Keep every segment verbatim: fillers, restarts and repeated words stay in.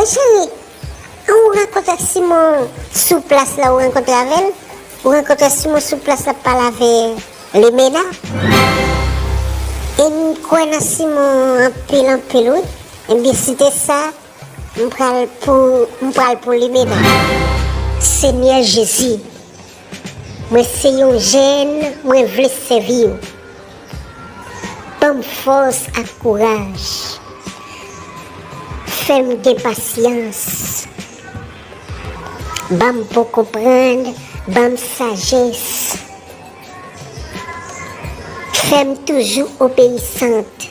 Cheri, ou rankontre ak Simon sou plas la, ou rankontre avè l? Ou rankontre ak Simon sou plas la, ap pale avè Limena? E m kwè nan Simon anpil, anpil, wi. Ebyen, si te sa, m pral pou, m pral pou Limena. Senyè Jezi, mwen se yon jèn, mwen vle sèvi w. Ban m fòs ak kouraj. Fè m gen pasyans. Ban m bon konprann, ban m sajès. Fè m toujou obeyisant.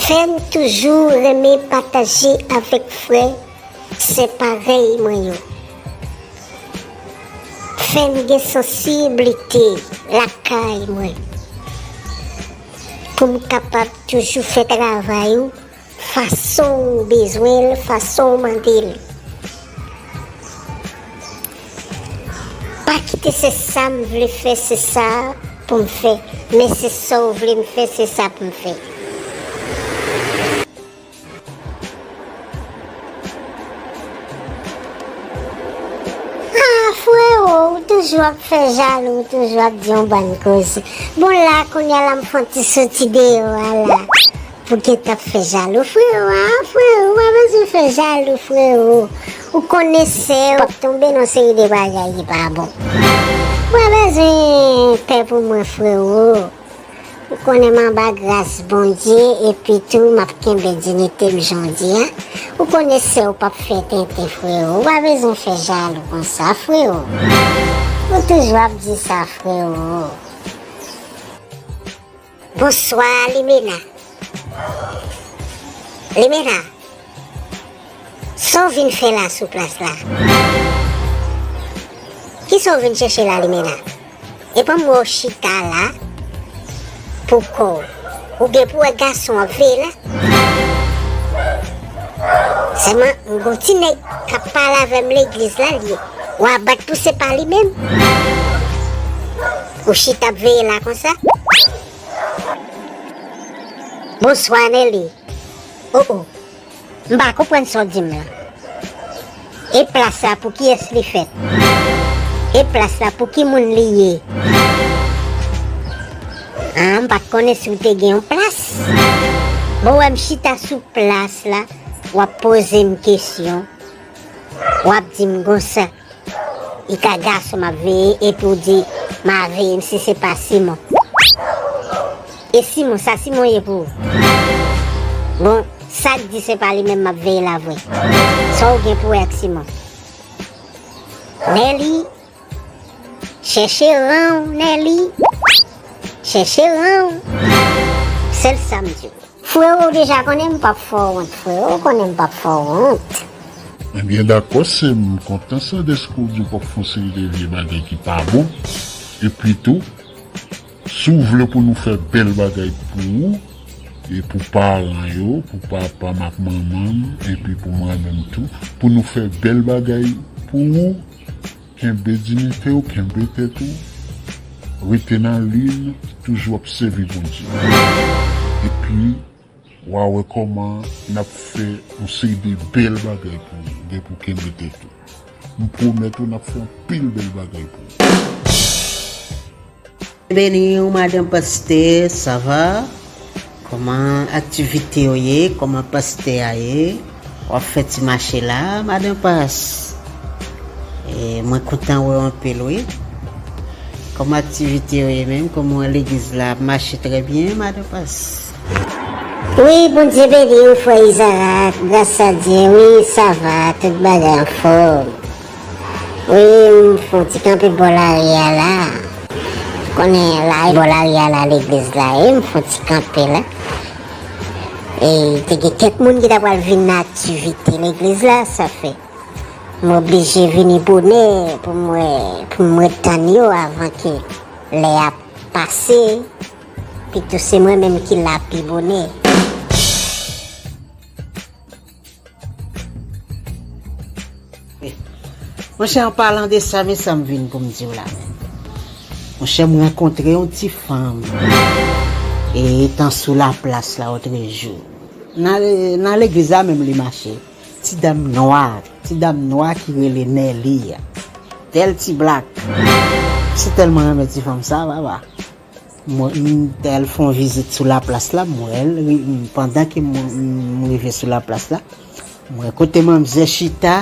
Fè m toujou renmen pataje avèk frè, sè parèy mwen yo. Fè m gen sansiblite lakay mwen. Pou m kapab toujou fè travay ou fason w bezwen l, fason w mande l. Pa kite se sa m vle fè, se sa pou m fè, men se sa w vle m fè, se sa pou m fè. Ah, frewo, ou toujou ap fè jalou, ou toujou ap di yon bann koze. Bon, la, kounye a la, m fè yon ti soti deyò a la. Pou gentan ap fè jalou, frewo, ah, frewo, ou pa bezwen fè jalou, frewo. Ou konnen sè w ap tonbe nan seri de bagay ki pa bon. Ou pa bezwen pè pou mwen, frewo. Ou konnen m anba gras Bondye, epi tou m ap kenbe diyite m jan w di a. Ou konnen sè w p ap fè tenten, frewo. Ou pa bezwen fè jalou konsa, frewo. Ou toujou ap di sa, frewo. Bonswa, Limena. Limena. Sa w vin fè la sou plas la? Kisa w vin chèche la, Limena? Epa m wè w chita la pou kò w. Ou gen pou wè gason ap veye la? Sèlman, m gon ti nèg k ap pale avè m legliz la, li, w a bat pou se pa li menm. Ou chita ap veye la konsa? Bonswa, Nelly. Oh, oh. M pa konprann sa w di m lan. E plas la pou kiyès li fèt? E plas la pou ki moun li ye? Ah, m pa t konnen si w te gen yon plas. Bon, w wè m chita sou plas la, w ap poze m kesyon, w ap di m konsa. Li ka gason m ap veye, epi w di, m a veye m si se pa Simon. E Simon, sa Simon ye pou ou? Bon, sa k di se pa li menm m ap veye la vre? Sa w gen pou wè ak Simon? Nelly, chèche ran w, Nelly. Chèche ran w. Sèl sa m di w. Frewo, ou deja konnen m p ap fè w wont, frewo, ou konnen m p ap fè w wont. Ebyen, dakò, sè m, m kontan sa dèske w di w p ap fè yon seri de vye bagay ki pa bon. Epi tou, si w vle pou nou fè bèl bagay pou ou, e pou paran yo, pou papa m ak manman m, epi pou mwen menm tou, pou nou fè bèl bagay pou ou, kenbe diyite w, kenbe tèt ou, rete nan liy, toujou ap sèvi Bondye. Epi, w a wè kòman n ap fè yon seri de bèl bagay pou ou, depi w kenbe tèt ou. M pwomèt ou, n ap fè anpil bèl bagay pou ou. Beni w, madanm pastè, sa va? Kòman aktivite yo ye? Kòman pastè a ye? W ap fè ti mache la, madanm pas? E, mwen kontan wè w anpil, wi. Kòman aktivite yo ye menm? Kòman legliz la ap mache trè byen, madanm pas? Wi, Bondye beni w, frè Izarak. Gras a Dye, wi, sa va, tout bagay anfòm. Wi, m fè yon ti kanpe bò lari a la. Konnen la, bò lari a la, legliz la ye, m fè yon ti kanpe la. E te gen kèk moun ki ta pral vin nan aktivite legliz la, sa fè m oblije vini bonè pou m wè, pou m ret tann yo avan ke lè a pase. Pito se mwen menm ki la pi bonè. Monchè, an palan de sa, men sa m vin pou m di w la menm. Monchè, m rankontre yon ti fanm, e, tan sou laplas la, otrejou. Nan, nan legliz la menm li mache. Ti dam nwa, ti dam nwa ki rele Nelly a. Tèl ti blak. Si tèlman renmen ti fanm sa, papa. Mwen, m t al fè yon vizit sou laplas la, m wè l, ri- m- pandan ke mwen, m rive sou laplas la, m wè kote manmzè chita,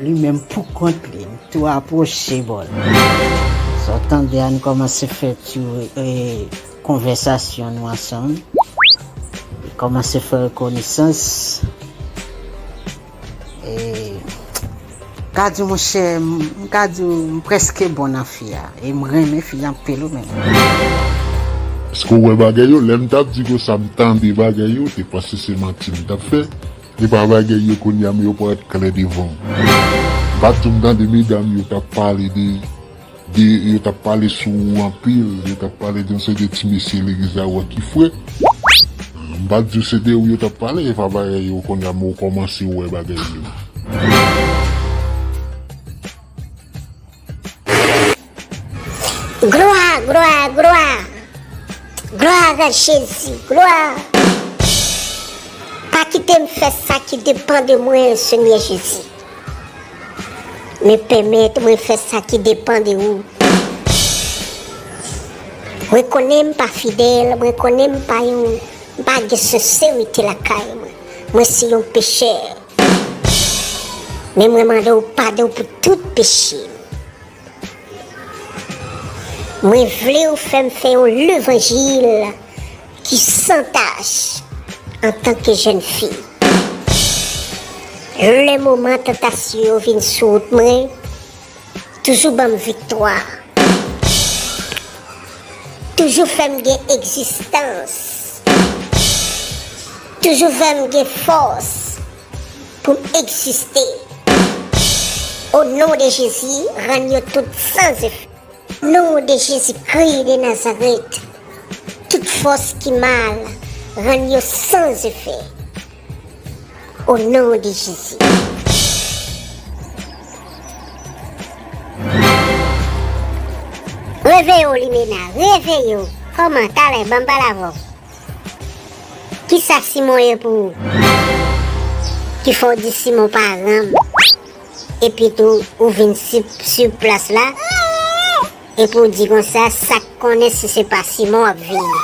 li menm pou kont li, m tou apwoche bò l. Sa w tande a, n kòmanse fè ti, e, konvèsasyon nou ansanm. Li kòmanse fè rekonesans. E, m ka di w, monchè, m m ka di w, m prèske bon nan fi a. E m renmen fi a anpil wi menm. Èske w wè bagay yo? Lè m t ap di konsa, m tande bagay yo, te panse se manti m t ap fè. E pa bagay yo kounye a, men yo parèt klè devan w. M pa t di w m tande medam yo t ap pale de de, yo t ap pale sou ou anpil, yo t ap pale de yon seri de ti mesye legliz la, ou wè ki fre. M pa t di w se de ou yo t ap pale, e pa bagay yo kounye a, men ou kòmanse wè bagay yo. Glwa, glwa, glwa. Glwa a Jezi, glwa. Pa kite m fè sa ki depann de mwen, Senyè Jezi. Men pèmèt mwen fè sa ki depann de ou. Mwen konnen m pa fidèl, mwen konnen m pa yon, m pa gen senserite lakay mwen. Mwen se yon pechè. Men mwen mande w padon pou tout peche m. Mwen vle w fè m fè yon levanjil ki san tach antanke jèn fi. Lè moman tantasyon yo vin sou wout mwen, toujou ban m viktwa. Toujou fè m gen egzistans. Toujou fè m gen fòs pou m egziste. O non de Jezi, rann yo tout san efè. O non de Jezikri de Nazarèt, tout fòs ki mal, rann yo san efè. O non de Jezi. Reveye w, Limena, reveye w. Kòman, talè, ban m pale avè w. Kisa Simon ye pou ou? Ki fè w di Simon pa renmen w? Epi tou, ou vin si, si plas la, epi w di konsa, sa k konnen si se pa Simon w ap vini.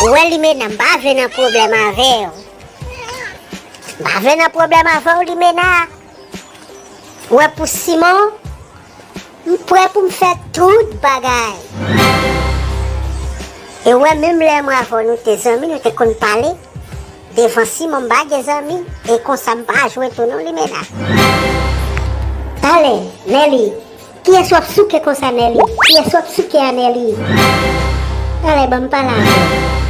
Ou wè Limena, m pa vle nan pwoblèm avè w. M pa vle nan pwoblèm avè w, Limena. Ou wè pou Simon, m prè pou m fè tout bagay. E w wè, menm lè mwen avè w nou te zanmi, nou te konn pale. Devan Simon m pa gen zanmi, e konsa m pa jwe tou non, Limena. Talè, Nèli, kiyès w ap souke konsa, Nèli? Kiyès w ap souke a, Nèli? Talè, ban m pale avè w.